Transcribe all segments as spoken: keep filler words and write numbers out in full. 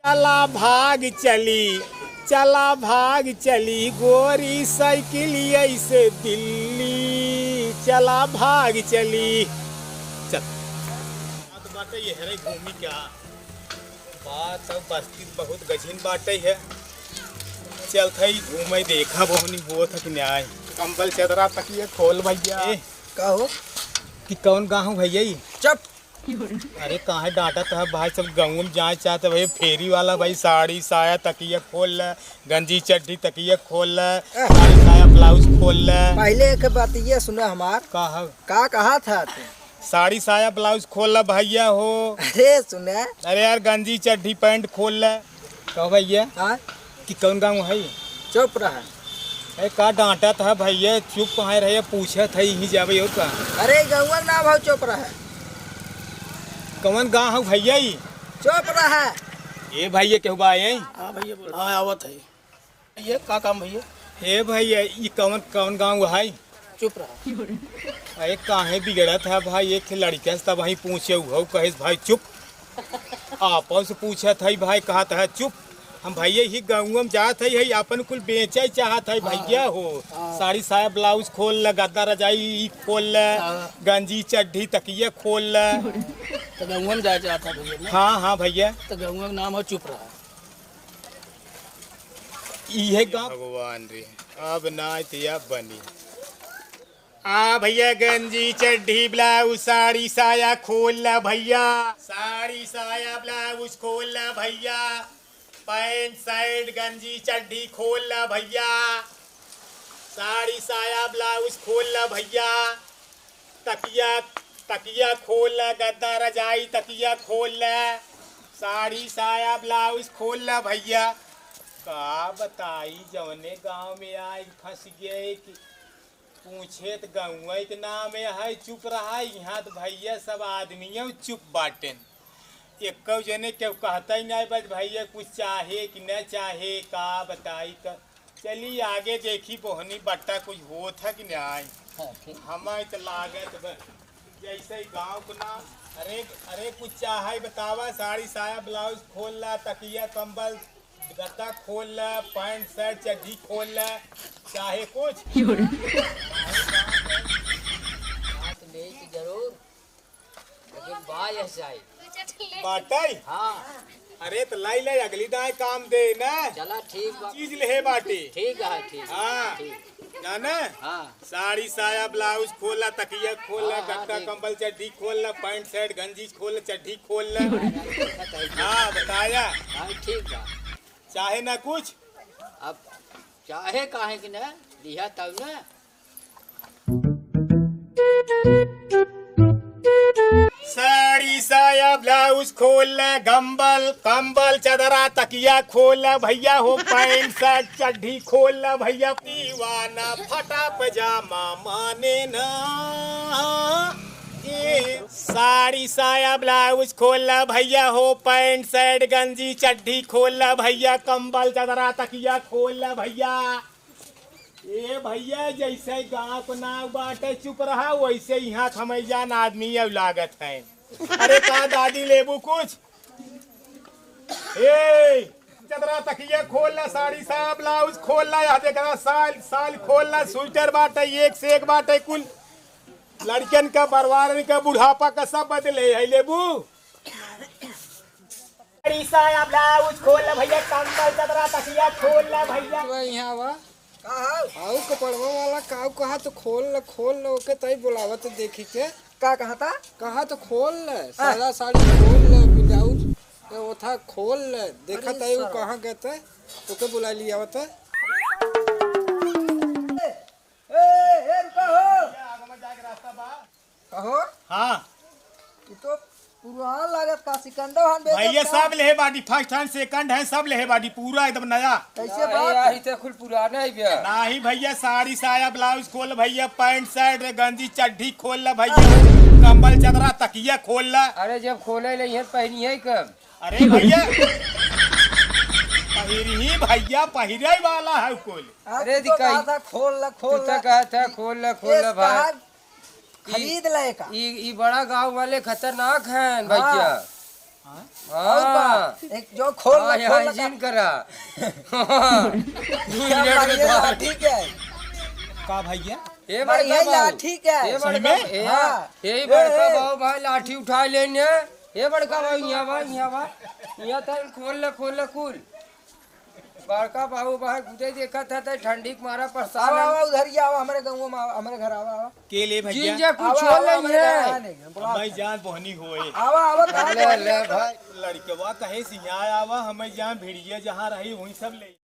चला भाग चली, चला भाग चली, गोरी साइकिल ऐसे दिल्ली, चला भाग चली। चल। बात बाटे ये हरे घूमी क्या? बात अब बस्ती बहुत गझिन बाटे है। चल थई घूमे देखा बहुनी होत है कि न्याय। कंबल चदरा तकिया खोल भैया। ए, का हो? कि कौन गाँव भैया ई? चुप। अरे काहे डांटत है भाई, सब गाँव में जाए चाहते भैया, फेरी वाला भाई, साड़ी साया तकिया खोल ले, गंजी चड्ढी तकिया खोल ले, साड़ी साया ब्लाउज खोल ले। पहले एक बात ये सुना हमार। का है? का कहा था तू? साड़ी साया ब्लाउज खोल ले भैया हो। अरे सुना। अरे यार गंजी चड्ढी पैंट खोल ले। कहो भैया। हाँ? कि कौन गाँव है? चुप रहा। ए, का डांटत है भैया? चुप कहाँ रहे, पूछत है, यहीं जावे और का? अरे गौवा ना भाव, चुप रहा। कौन गाँव है भैया ई? चुप रहा। ए भैया, केहू बा आई? हाँ भैया, बोल। हाँ, आवत है। ये का काम भैया? हे भैया, ई कौन, कौन गाँव है? चुप रहा। अरे काहे बिगड़त है भाई, एक लड़का से तब वहीं पूछे, उहो कहे भाई चुप। आपस से पूछत है भाई, कहत है चुप। हम भैया ही गाँव में जात है, है अपन कुल बेचे चाहत है भैया हो। हाँ। साड़ी साया ब्लाउज खोल ले, गद्दा रजाई ई खोल ले, हाँ। गंजी चड्ढी तकिया खोल ले। तो गाँव में जाए चाहत है भैया ना? हाँ, हाँ भैया। तो गाँव में नाम हो चुप रहा। इहे गाँव। भगवान रे, अब ना तो अब बनी। आ भैया, गंजी चड्ढी ब्लाउज साड़ी साया खोल ला भैया, साड़ी साया ब्लाउज खोल ला भैया, पैंट शर्ट गंजी चड्ढी खोल ला भैया, साड़ी साया ब्लाउज खोल ला भैया, तकिया, तकिया खोल ला, गद्दा रजाई तकिया खोल ला, साड़ी साया ब्लाउज खोल ला भैया। का बताई, जौने गाँव में आइ फँस गए कि पूछे त गौवा के नाम है, चुप रहा। यहाँ त भैया सब आदमियों चुप बाटेन, एक्को जने केहू कहता ही नहीं बस भैया कुछ चाहे कि न चाहे, का बताई। त चली आगे देखी बोहनी बट्टा कुछ होत है कि नहीं। हाँ, ठीक। हमारे त लागत बा जैसे ही गाँव को ना। अरे, अरे कुछ चाहे बतावा, साड़ी साया ब्लाउज खोल ला, तकिया कंबल गद्दा खोल ला, पैंट शर्ट चड्ढी खोल ला, चाहे कुछ। बात ले की जरूर, लेकिन बा यह चाही। बाटई? हाँ। अरे त लाई लाई, अगली दाएँ काम दे ना। चला ठीक बा। चीज लेहे बाटे। ठीक है, ठीक। हाँ। ठीक। जाना? हाँ। साड़ी साया ब्लाउज खोल ला, तकिया खोल ला, हाँ, हाँ, गद्दा ठीक। कंबल चड्ढी खोल ला, पैंट शर्ट गंजी खोल ला, चड्ढी खोल ला। हाँ, बताया। हाँ, ठीक बा। चाहे ना कुछ। अब चाहे काहे कि ना, लिहा तब ना। साड़ी साया ब्लाउज खोल ला, गंबल कंबल चदरा तकिया खोल ला भैया हो, पैंट शर्ट चड्ढी खोल ला भैया। दीवाना फटा पजामा माने ना। ए, साड़ी साया ब्लाउज खोल ला भैया हो, पैंट शर्ट गंजी चड्ढी खोल ला भैया, कंबल चदरा तकिया खोल ला भैया। ए भैया, जैसे गाँव को नाव बाटे चुप रहा, वैसे यहाँ खमैजान आदमी अब लागत है। अरे का दादी लेबू कुछ? ए, चदरा तकिया खोल ला, साड़ी साया ब्लाउज खोल ला, यहाँ देखा साल, साल खोल ला, स्वेटर बाटे, एक से एक बाटे, कुल लड़कन का, बरवारन का, बुढ़ापा का सब बदले है, लेबू? साड़ी साया ब्लाउज खोल ला भैया, कंबल चदरा तकिया खोल ला भैया। तो यहाँ आवा। का हाल? आऊ कपड़वा वाला काऊ कहा तो खोल ला, खोल ला, ओके तई बोलावत देखी के। का कहा था? कहा तो खोल ले, हाँ। साया साड़ी खोल ले, ब्लाउज, ए, ओथा खोल ले, देखा अरे तई उ सरवा। कहाँ गए ते, ओके बुला लिया आवत। ए, ए, रुका हो। कहो? हाँ। ई तो पुरान लागत का, सिकंदर हन बेचत भैया का? सब लेहे बाटी, first hand, second hand, सब लेहे बाटी, पूरा एकदम नया। कैसे नहीं बात? यार, ई तो कुल पुराना ही बा। नाही भैया, साड़ी साया ब्लाउज खोल भैया, पैंट शर्ट गंजी चड्ढी खोल ला भैया, कंबल चदरा तकिया खोल ला। अरे जब खोले ले इहन पहनी है कब? अरे भैया, पहिरही भैया, पहिरे वाला है कुल। अरे तू तो दिखाई। कहा था खोल ला, खोल तू तो ला। कहा था खोल ला, खोल ला भाई। कहा ई, खरीद ले का? ई, ई बड़ा गाँव वाले खतरनाक हैं हाँ। भैया। हाँ। एक जो खोल हाँ, ले, खोल यहाँ ले। जिन करा। हाँ। क्या भाई, ये लाठी क्या है? का भैया? ए भाई, बड़का ये बाबू। लाठी क्या है? ए बड़का, सही में? ए, हाँ। ए बड़का ए, ए। बाबू भाई लाठी उठा लेने। ए बड़का भाई, यहाँ बा, यहाँ बा। यहाँ तक खोल ले, खोल ले, कुल। बड़का बाबू भाई खुदे देखत है, त ठंडी के मारा परेशान आवा, है। आवा, उधर ही आवा, हमरे गाँव में आवा, हमरे घर आवा, आवा। के ले भैया? जिन जे कुछ आवा, हो आवा, ले हमरे ये। घर आवा, नहीं, बुला। भाई जान बहनी होए। आवा, आवा, ले, आवा। ले भाई। लड़कवा कहे सियाय आवा, हमें जहाँ भिड़िया जहाँ रही, वहीं सब ले।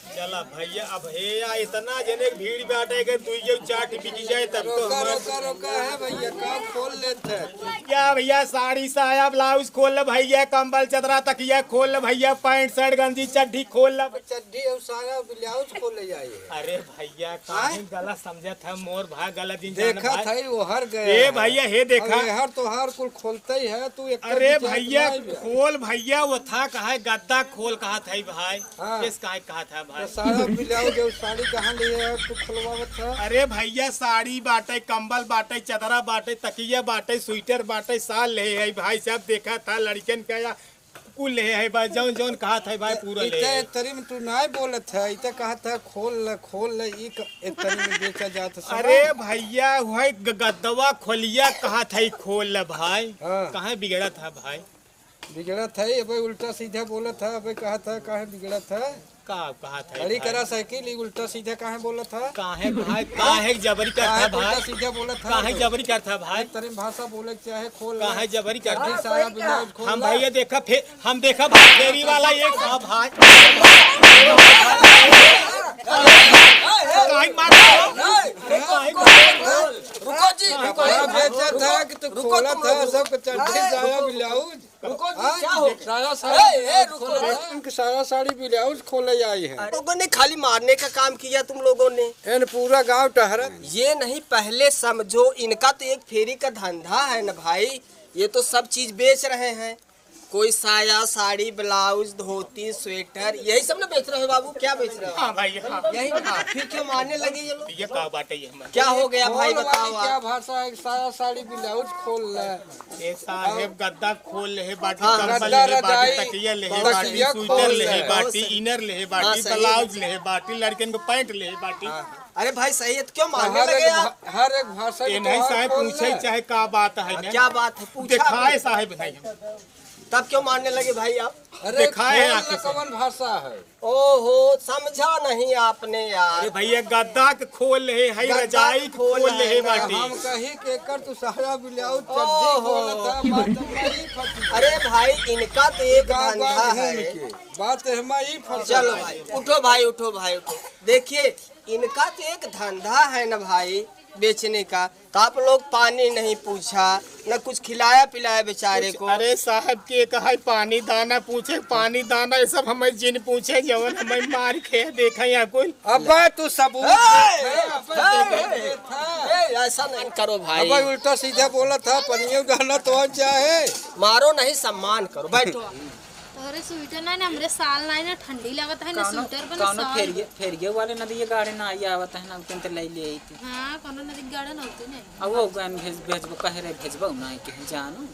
चला भैया, अब हे या इतना जने के भीड़ बाटे के दुई के चाट बिक जाए तब तो रोका, हमार रोका, रोका है भैया, काम खोल लेते हैं। क्या भैया, साड़ी साया ब्लाउज खोल ले भैया, कंबल चदरा तकिया खोल ले भैया, पैंट शर्ट गंजी चड्ढी खोल ले। चड्ढी और साया ब्लाउज खोल ले जाइए। अरे भैया, काहे गलत समझत है मोर भाई, गलत दिन जान देखा भाई। था वो हर गया ए है। भैया, हे देखा। अब ये हर तो हर कुल खोलते ही है, तू एक अरे भैया, खोल भैया, वो था कहा है, गद्दा खोल कहा था भाई। हाँ। किस कहा, कहा था भाई? तो साया ब्लाउज और साड़ी कहाँ ले है, तू खुलवावत है? अरे भैया, साड़ी बाटे, कंबल बाटे, चदरा बाटे, तकिया बाटे, स्वेटर बाटे, साल ले है भाई, सब देखा था लड़कन का या कुल ले है भाई, जौन जौन कहा था भाई, पूरा ले इते है। इतरी में तू नाय बोलत है, इते कहा था खोल ले, खोल ले, ई क-, इतरी में बेचा जात है, समझ? अरे भैया, वही ग-, गद्दवा खोलिया कहा था, ई खोल ले भाई। हाँ। कहाँ बिगड़ा था भाई? बिगड़त है, अबे उल्टा सीधा बोलत है, अबे कहत है, काहे बिगड़त है? का कहत है अड़ी भाई? करा साइकिल, ई उल्टा सीधा काहे बोलत है? काहे भाई, काहे जबरी करत है काहे भाई? उल्टा सीधा बोलत है? काहे जबरी करत है भाई? तरे भाषा बोले के चाहे, खोल ले। काहे जबरी करत है? सारा ब्लाउज खोल हम ले। भैया देखा फे-, हम देखा भाई, फेरी वाला एक हाँ भाई। काहे मार रहे हो? काहे मार रहे हो? रुको जी, कपड़ा बेचत है कि तू रुको, खोलत तुम है, लोग। सबके चड्ढी साया ब्लाउज। रुको जी, हाँ? क्या हो गया? सारा साड़ी ए, ए, रुको। खोल, इनके सारा साड़ी ब्लाउज खोले आई है। लोगों ने खाली मारने का काम किया तुम लोगों ने। एन पूरा गांव टहरत। ये नहीं, पहले समझो, इनका तो एक फेरी का धंधा है ना भाई, ये तो सब चीज बेच रहे हैं। कोई साया, साड़ी, ब्लाउज, धोती, स्वेटर, यही सब ना बेच रहे हो बाबू? क्या बेच रहे हो? हाँ भाई, हाँ। यही ना? फिर क्यों मारने लगे ये लोग? ये का बात है ये हमारे? क्या हो गया भाई, खोल वाली बताओ क्या आप। भाषा है? साया, साड़ी, ब्लाउज खोल ले। ए साहेब, गद्दा खोल लेहे बाटी, हाँ। कंबल गद्दा, लेहे बाटी, रजाई, तकिया लेहे बाटी, तकिया स्वेटर खोल लेहे ले। बाटी, इनर लेहे बाटी, हाँ, सही है। ब्लाउज लेहे बाटी, लड़कन को पैंट लेहे बाटी। हाँ, हाँ। अरे भाई, सही है, तो क्यों मारने हर लगे एक आप? भा-, हर एक भाषा ए के नहीं त्योहार साहेब, खोल पूछे ले। चाहे का बात है हाँ, ना? क्या बात है? पूछा दिखाए आपने। साहेब नहीं हम। तब क्यों मारने लगे भाई आप? अरे, दिखाए खोल आके ले, से। कौन भाषा है? ओहो, समझा नहीं आपने यार। अरे भैया, गद्दा के खोल लेहे है, गद्दा रजाई के के खोल खोल लेहे है। बाटी। हम कही के कर तू साया ब्लाउज चड्ढी ओहो। खोलत है, बात हमारी फंसी। अरे भाई, इनका तो एक गाँव, गाँव धंधा घूम है। के। बात हमारी फंसी। चलो भाई, उठो भाई, उठो भाई, उठो। देखिए, इनका तो एक धंधा है ना भाई, बेचने का। तो आप लोग पानी नहीं पूछा, न कुछ खिलाया पिलाया बेचारे कुछ, को। अरे साहब के कहा है पानी दाना पूछे, पानी दाना ये सब हमें जिन पूछे, जवन हमें मार खे देखा या कुल। अबे तू सबूत ए, देखे, अबे ए, देखे ए, था। ए, ऐसा नहीं करो भाई। अबे उल्टा सीधा बोला था, पनियो दाना तो चाहे। मारो नहीं, सम्मान करो, बैठो। तोहरे स्वेटर नाहीं ना, हमरे साल नाहीं ना, ठंडी लागत है ना, कौनो, स्वेटर बना कौनो साल। फेरिये, फेरिये वाले नदिये गाड़े ना आई आवत है ना, उतन ते ले ले आई थी। हाँ, कौनो नदी गाड़े ना होती नहीं। अब वो गन भेज, भेजबो, कहे रे भेजबो ना, कहीं जानू।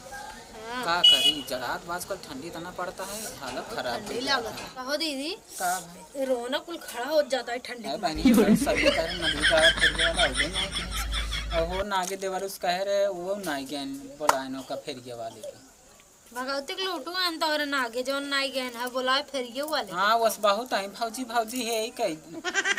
हाँ। का करी, जड़ात बाज कल ठंडी इतना पड़ता है, हालत खराब ठंडी हो लागत जाता है। है। कहो दीदी, का भाई? रोना कुल खड़ा हो जाता है ठंडी अरे में। बहनी, सब, सब कारण नदी गाड़े फेरिये वाला हो गए ना कि। और वो नागे देवर उस कहे रे, वो ना गए, बोलाए नो का फेरिये वाले का। भगवती के लूटू आन तोहरे नागे, जौन नाई गहन है, बोलाए फेरिये वाले। हाँ, बस बहुत आई, भौजी, भौजी है ही कई।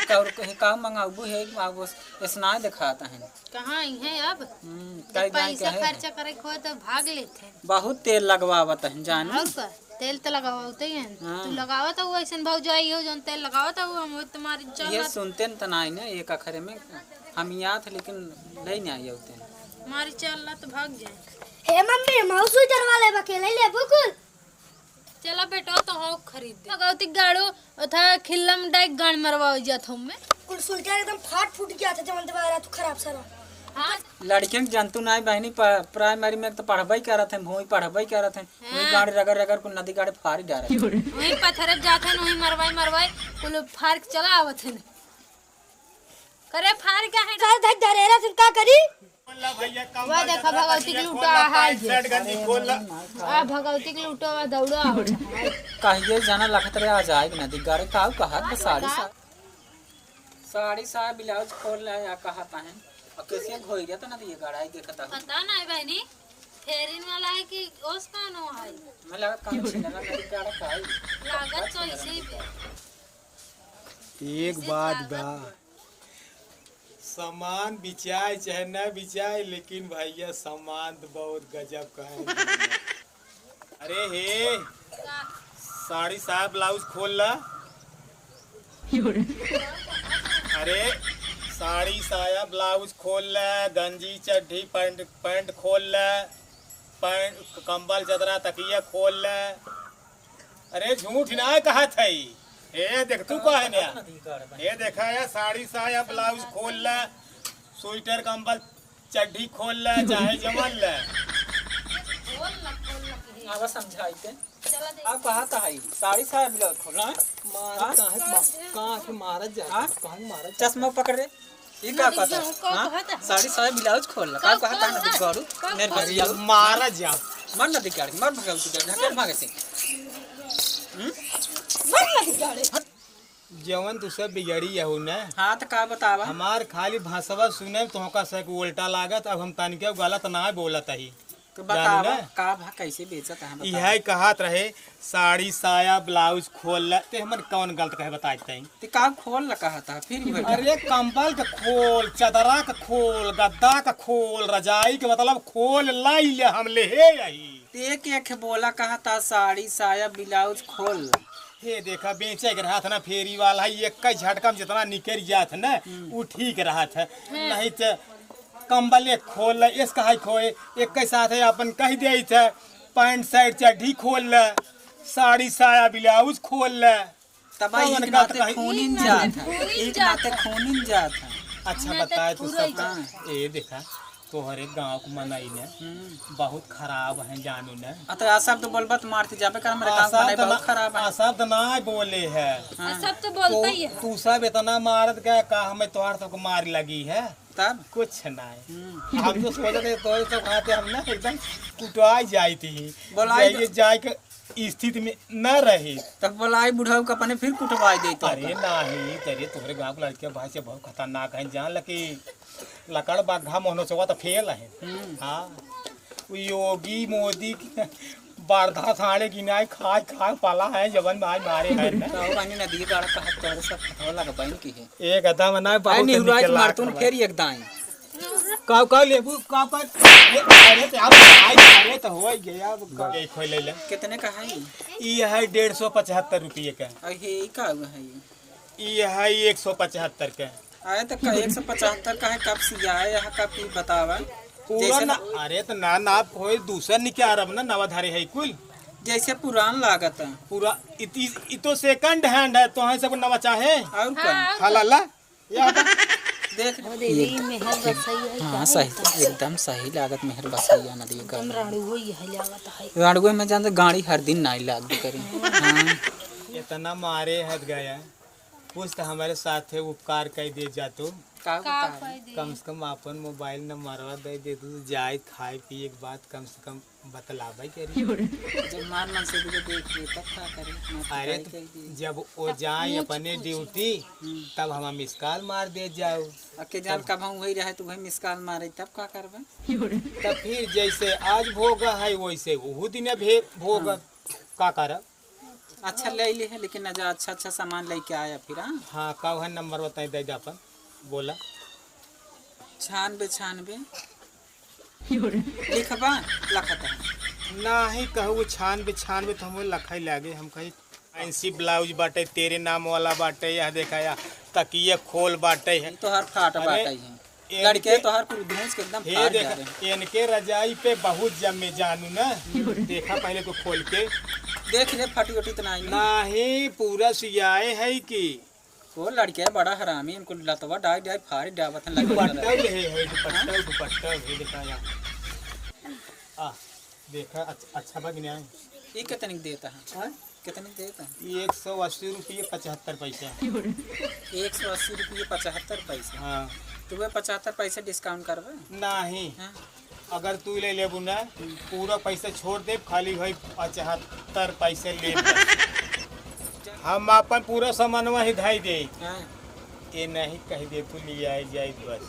कौर कहीं का मंगाबू है, बस इतना दिखाता है। कहाँ आई है अब? हम्म, जब कई जाए पैसा कहे खर्चा हैं। करे के हो तो भाग लेते हैं। बहुत तेल लगवावत हैं, जानू। और का? तेल तो लगावते ही हैं। हाँ। तू लगावत हो, ऐसन भौजाई हो, जौन तेल लगावत हो, हम वो तुम्हारी ये चलत। सुनते न त नाई ना, एक अखरे में हम याद है, लेकिन ले नहीं आई होते हैं। हमारी चल ना तो भाग जाए। हे मम्मी, हम आऊ स्वेटर वाले बा के ले लेबू कुल? चला बेटा, तो हो खरीद दे। भगवती गाड़ो, ओथा खिल्लम डाइक गाड़ मरवा हो जात हम में। कुल स्वेटर एकदम फाट फूट गया था, जवन दबा रहा तू खराब सारा। हाँ। लड़कियन के जंतु नाई बहनी, प-, प्राइमरी में तो पढ़बई करत हैं, भूमि पढ़बई करत हैं। वही हाँ। गाड़ रगड़ रगड़ कुल नदी गाड़े फाड़ी डारत हैं। वही पत्थर जात हैं, वही मरवाई मरवाई, कुल फाड़ के चला आवत हैं। करे फाड़ का है? सर धक धरेरा सुन का करी? वाह, देखा भगवती के लूटो आ, हाय जे। आ, भगवती के लूटो आ, दौड़ो आ। कहिए जाना लखत रे, आ जाए कि नदी गाड़े, काऊ कहत बस साड़ी सा-, साड़ी साया ब्लाउज खोल ले या कहत है। और कैसे घोई गया तो नदी गाड़ा ही देखत है। पता नहीं बहनी, फेरिन वाला है कि ओस कानो है? मैं लगा काम छीने लगा, नदी गाड़ा का है। लागत तो ऐसे ही बे। एक बात बा, सामान बिचाए चाहे न बिचाए, लेकिन भैया सामान तो बहुत गजब का है। अरे हे, साड़ी साया ब्लाउज खोल ला। अरे, साड़ी साया ब्लाउज खोल ला, गंजी चड्ढी पैंट, पैंट खोल ला, पैंट, कंबल चदरा तकिया खोल ला। अरे झूठ ना कहत है। ए देख तू कहे ने। ए देखा या साड़ी साया ब्लाउज खोल ला, स्वेटर कंबल चड्ढी खोल ला, चाहे जमल ला। आवा समझाई के। अब कहा था है साड़ी साया ब्लाउज खोल ला। मारा हाँ? काहे मा-, काहे मारा जा? हाँ? काहे मारा जा? चश्मा पकड़ रे। ये का कहता है? हाँ? साड़ी साया ब्लाउज खोल ला। का कहता है ना गौरू? मेरे अरे बच्ची यार, मारा जा। मर ना दिखाड़, मर भगाऊ तुझे, ढकेल भागे से। हम्म? मर ना दिखाड़े। जवन तू सब बिगड़ी यहू न। हाँ, तो का बतावा? हमार खाली भाषवा सुने, तोहका से उल्टा लागत, अब हम तनिके गलत ना बोलत ही। तो जानू बतावा, ना? का भा कैसे बेचत है, बतावा। इहे कहत रहे, साड़ी, साया, ब्लाउज खोल ले, ते हमन कौन गलत कहे बताई तई? ते का खोल ले कहत है, फिर भी बता। अरे कंबल के खोल, चदरा के खोल, गद्दा के खोल, रजाई के मतलब खोल लाई ले, हम ले हे यही। ते के के बोला कहत है, साड़ी, साया, ब्लाउज खोल। हे देखा, बेचे के रहत ना फेरी वाला है, एक झटका में जितना निकल जात ना, हम्म। उ ठीक रहत है। हम्म। नहीं तो कंबले खोल ले, इसका है खोए, एक के साथ है अपन कह दे थे, पैंट शर्ट चड्ढी खोल ले, साड़ी साया ब्लाउज खोल ले। तब कौन एक नाते कही? खूनिन जात है, खूनिन एक जात नाते है। खूनिन जात है। अच्छा ना बताए तो तो पूरा सब ही जात। ए देखा, तोहरे गाँव के मनई ने हम्म। बहुत खराब है जानू ने। आ तो आ शब्द बोलबत मारते जाबे कर, हमरे आ गाँव के मनई शब्द बहुत ना, खराब है। आ शब्द ना बोले है। हाँ। आ शब्द तो बोलता तो ही है। तू सब इतना मारत गया का हमें तोहर सबको मार लगी है? तब? कुछ नहीं। हम्म। हम तो सोचत रहे तोरे सब खाते हम ना एकदम कुटाई जाई थी। बोलाई जाइए तो जाए के स्थिति में न रही। तब बोलाई बुढ़ऊ का अपने फिर कुटवाई दे तो अरे का? नाही, तेरे तोहरे गाँव के लड़के भाई से बहुत खतरनाक है, जान ल कि लकड़ बाघा मोहनोसवा तो फेल है। हम्म। हाँ, वो योगी मोदी की बारदास आड़े गिनाई खाए खाए पाला है, जवन भाई मारे है ना। तो बानी नदी गाड़ा कहत तोहरे सब खतवा लगबाइन की है। एक गधा में ना अरे बहुत निहुराई निकल के मारतून लाख फेर एक दाई। काव, काव लेबू, काव पर? अरे, तो अब आई, अरे, तो हो गया, अब का? ये खोल ले ले। कितने का है ये? ये है डेढ़ सौ पचहत्तर रुपये का। और ये का हुआ है ये? ये है एक सौ पचहत्तर का। अरे, तो का एक सौ पचहत्तर का है, कब सिया है, यहाँ का पी बतावा? पूरा जैसे ना, अरे, तो ना, ना, कोई दूसरा निकाल अब ना, नवा धारे है कुल। जैसे पुरान लागत है। पूरा, इत-, इ, इ तो second hand है, तो है सब नवा चाहे। और का? हाँ, हाँ, ला, ला। या बा। देख ओ दीदी, ये मेहर बसैया है, हाँ, का सही, होता है? एकदम सही लागत मेहर बसैया नदी एकदम का। राड़ुओ यह लागत है। राड़ुए में जानते गाड़ी हर दिन नाई लागबे करे। हाँ। इतना मारे हद गया, कुछ तो हमारे साथ है, उपकार कर दे जा तू। का का उपकार? कर दे? कम से कम अपन मोबाइल नंबरवा दे दे तू, जाए खाए पिए के बाद कम से कम बतलावे के रही। जब मान मन से भी देख ले, तब का करे? ना तो अरे, कहे तो के लिए। जब वो तब जाए पूछ, अपने पूछ। ड्यूटी, हम्म। तब हम मिस कॉल मार दे जाओ। अब के जान तब कब हम वही रहे, तो वही मिस कॉल मारे, तब का करबे? तब फिर जैसे आज भोग है, वैसे वहू दिन भे-, भोग। हाँ। का करब? अच्छा, ले ली है, लेकिन ना जा, अच्छा, अच्छा सामान लेके आया फिर, हाँ? हाँ, का है नंबर बताई, दे दे अपन, बोला। छानबे, छानबे। लिखबा, लखत है। नाही कहू छानबे, छानबे तो हम लखाई लागे, हम कही फैंसी ब्लाउज बाटे, तेरे नाम वाला बाटे, यह देखा या तकिया खोल बाटे है। ये तो हर फाट अरे, बाटे है। इनके लड़के तो हर कुल धूस के एकदम हे फाट जा देखा, रहे हैं। इनके रजाई पे बहुत जमे जानू ना। देखा पहले तो खोल के। देख ले, फटी उटी तो नहीं। नाही, पूरा सियाए है कि वो लड़के बड़ा हरामी, इनको लतवा डाई डाई फाड़ डावत हैं, लगे दुपट्टा लगे। ले है, दुपट्टा, दुपट्टा है, देखा या। आ, देखा, अच्छा, अच्छा बा कि नहीं? ये कितने की देता है? हाँ? कितने की देता है? ये एक सौ अस्सी रुपये पचहत्तर पैसा। एक सौ अस्सी रुपये पचहत्तर पैसा। हाँ। तू पचहत्तर पैसे discount करबे? नाही। हाँ। अगर तू ले लेबू ना, पूरा पैसा छोड़ देब, खाली भाई पचहत्तर पैसे लेब। हम आपन पूरा सामानवा ही धाई दे। हाँ। ये नहीं कह दे तू ले आए जाए बस।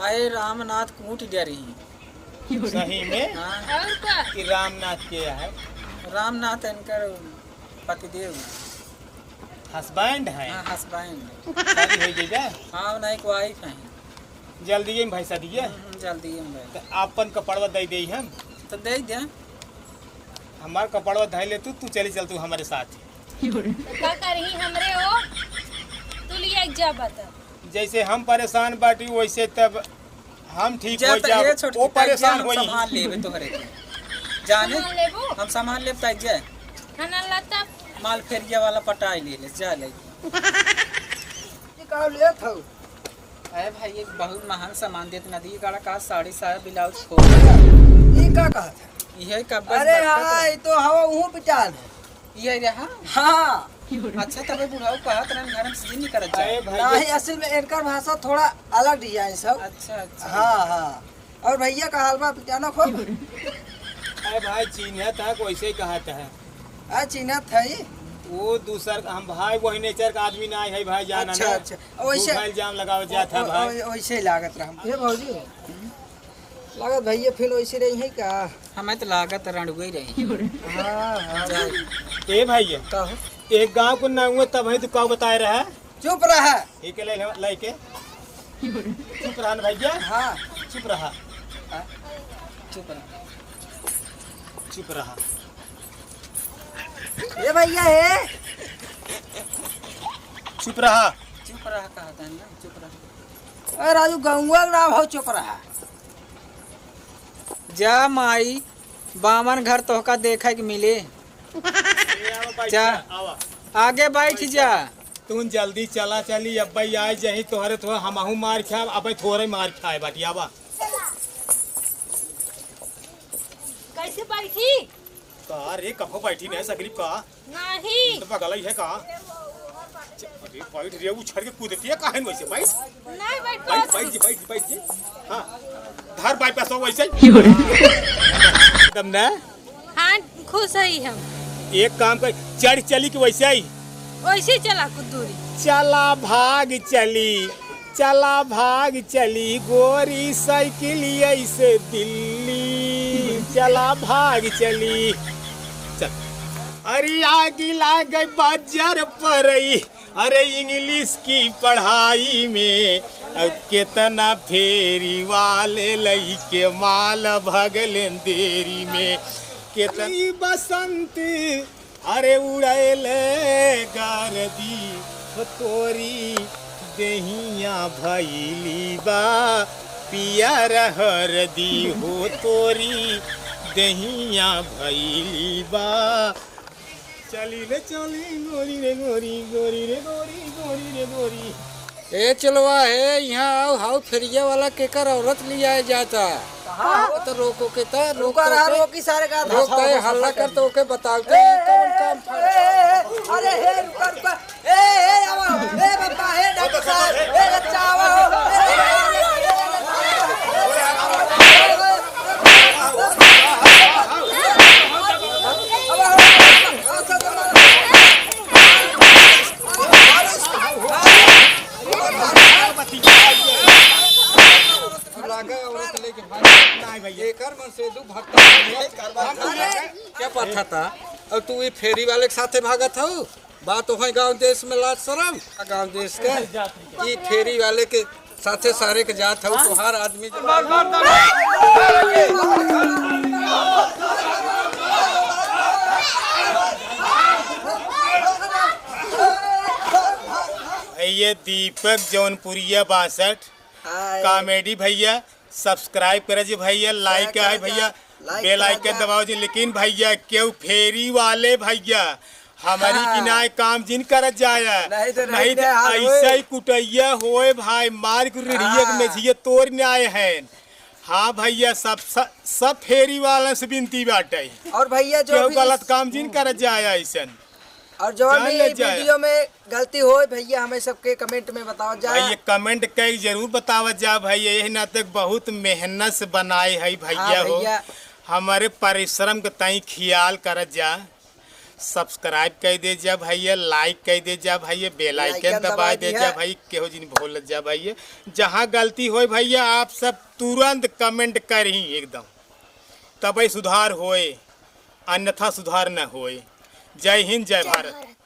अरे रामनाथ कूट डरी। सही में? हाँ। और का? कि रामनाथ के है? रामनाथ इनकर पतिदेव। Husband है? हाँ, husband। शादी हो गई क्या? हाँ, उनका एक wife है। जल्दी ही में भाई शादी है? हम्म, हम्म, जल्दी ही में भाई। तो आपन कपड़वा दे दे हम। तो दे दे। हमार कपड़वा धइ ले तू, तू चली चल तू हमारे साथ। तो का करही हमरे हो? तू लिया जा बता। जैसे हम परेशान बाटी वैसे तब हम ठीक जा हो त-, जाब, ए छोटकी, वो परेशान हम होई। संभाल लेबे तोहरे के। जाने? संभाल लेबू? हम संभाल लेब, त जा। खाना लाता? माल फेरिया वाला पटाई ले ले, जा ले। ये का लेत हौ? अरे भाई, ये बहुत महंग सामान देत नदी गाड़ा का साड़ी, साया, blouse खोल। ये का कहत है? ये का बस अरे बरकत हाँ, रहे। ये तो हवा उहूँ पिटाल है। ये रहा? हाँ। अच्छा, तबे बुढ़ाऊ कहत रहन, घर में से नहीं करत जाए। अरे भाई, नहीं, असल में इनकर भाषा थोड़ा अलग design सब। अच्छा, अच्छा। हाँ, हाँ। और भैया का हाल बा, पिटाना खूब? अरे भाई, चिन्हत है, वैसे ही कहत है। आ, चिन्हत है। वो दूसर, हम भाई वही nature का आदमी ना है भाई, जाना अच्छा, ना। अच्छा। वैसे भूखा इल्जाम लगावल जात है ओ-, ओ-, भाई। ओ-, वैसे ही लागत रहा। हे भौजी, लागत भैया फिर वैसे रही है का? हमें तो लागत रणुए रही। हाँ, हाँ। जा। ए भैया, का हो? एक गाँव को नाम हुआ तब है तो का बताए रहा? चुप रहा। एक ले, ले, लेके। चुप रहा ना भैया। हाँ। चुप रहा। हाँ। चुप रहा। चुप रहा। ए भैया, हे। चुप रहा। चुप रहा, कहत है ना, चुप रहा। ए राजू, गौंवा के नाम हो, चुप रहा। जा माई, बामन घर तोहका देखे के मिले। ए, आवा, बैठ जा। जा, आवा। आगे बैठ जा। तू जल्दी चला चली, अब्बे आए जही तोहरे थोड़ा हमहू मार खाए, अब्बे थोड़े मार खाए बाटी, आवा। कैसे बैठी? का रे, कहो बैठी नहीं सकली का? नहीं। तो बगल ही है का? च-, अरे बैठ रे, उछड़ के कूदती है, काहे वैसे बैठ? नहीं बैठ बैठ, पास। बैठ जी, बैठ जी, बैठ जी। हाँ, धर बाईपास हो वैसे ही। क्यों रे? एकदम ना। हाँ, खुश है हम। एक काम कर, चढ़ चली कि वैसे ही? वैसे ही चला कुछ दूरी। चला भाग चली, चला भाग चली गोरी साइकिल ऐसे दिल्ली, चला भाग चली। चल। अरे आगी लागे बाजार परई, अरे इंग्लिश की पढ़ाई में, अब केतना फेरी वाले लइके माल भगलेन देरी में, केतना बसंत, अरे उड़ैले गरदी, हो तोरी देहिया भैली बा पियर हरदी, हो तोरी देहिया भैली बा। चली रे चली गोरी रे गोरी, गोरी रे गोरी, गोरी रे गोरी। ए चलवा हे, यहाँ आओ, हाउ फेरिया वाला केकर औरत लियाए जाता। कहाँ हो? तो रोको के त, रोक रुका रहा, के। रोकी सारे का रोक धसाओ, के, धसाओ, हल्ला धसाओ। कर तो ओके बताओ ए, तो ए, कौन ए, काम ए, ए, अरे हे, रुका, रुका। ए, ए, आवा, ए, बप्पा, ए, डॉक्टर साहब, ए, बच्चा, आवा, ए, ए, ए, लागा औरत लेके भाग। नहीं भैया। एकर मन से दू भक्ता। हम क्या पता था? अब तू ये फेरी वाले के साथे भागत हऊ? बात तो है गांव देश में लाज शरम। गांव देश के ई फेरी वाले के साथे सारे के जात हऊ, तोहार आदमी। ये दीपक जौनपुरिया बासठ हाय। Comedy भैया, subscribe करे जी भैया, like है भैया, like bell icon दबाओ जी। लेकिन भैया, केहू फेरी वाले भैया, हमारी हाँ। किनाए काम जिन करत जाया। नहीं तो नहीं नहीं तो हाल ऐसा होए। ही कुटैया होए भाई, मार के रेढ़िया के हाँ। मेझिया तोड़ न आए हैं। हाँ भैया, सब, सब, सब फेरी वाला से विनती बाटे। और भैया, जो केहू भी गलत काम जिन करत जाया ऐसन। और जौन जान भी ले यही जाए। वीडियो में गलती होए भैया, हमें सबके कमेंट में बताओ जा। भैया, कमेंट कई जरूर बतावत जा भैया, यही नाते बहुत मेहनत से बनाए है भैया हाँ हो। भैया। हमारे परिश्रम के ताई ख्याल करत जा, सब्सक्राइब कर दे जा भैया, लाइक कर दे जा भैया, बेल आइकन लाइकन दबा दबा दे दिया। जा भाई, केहू जिन भूलत जा भैया। जहाँ गलती होए भैया, आप सब तुरंत कमेंट करही एकदम, तबे सुधार होए, अन्यथा सुधार न होए। जय हिंद, जय जय भारत। भारत।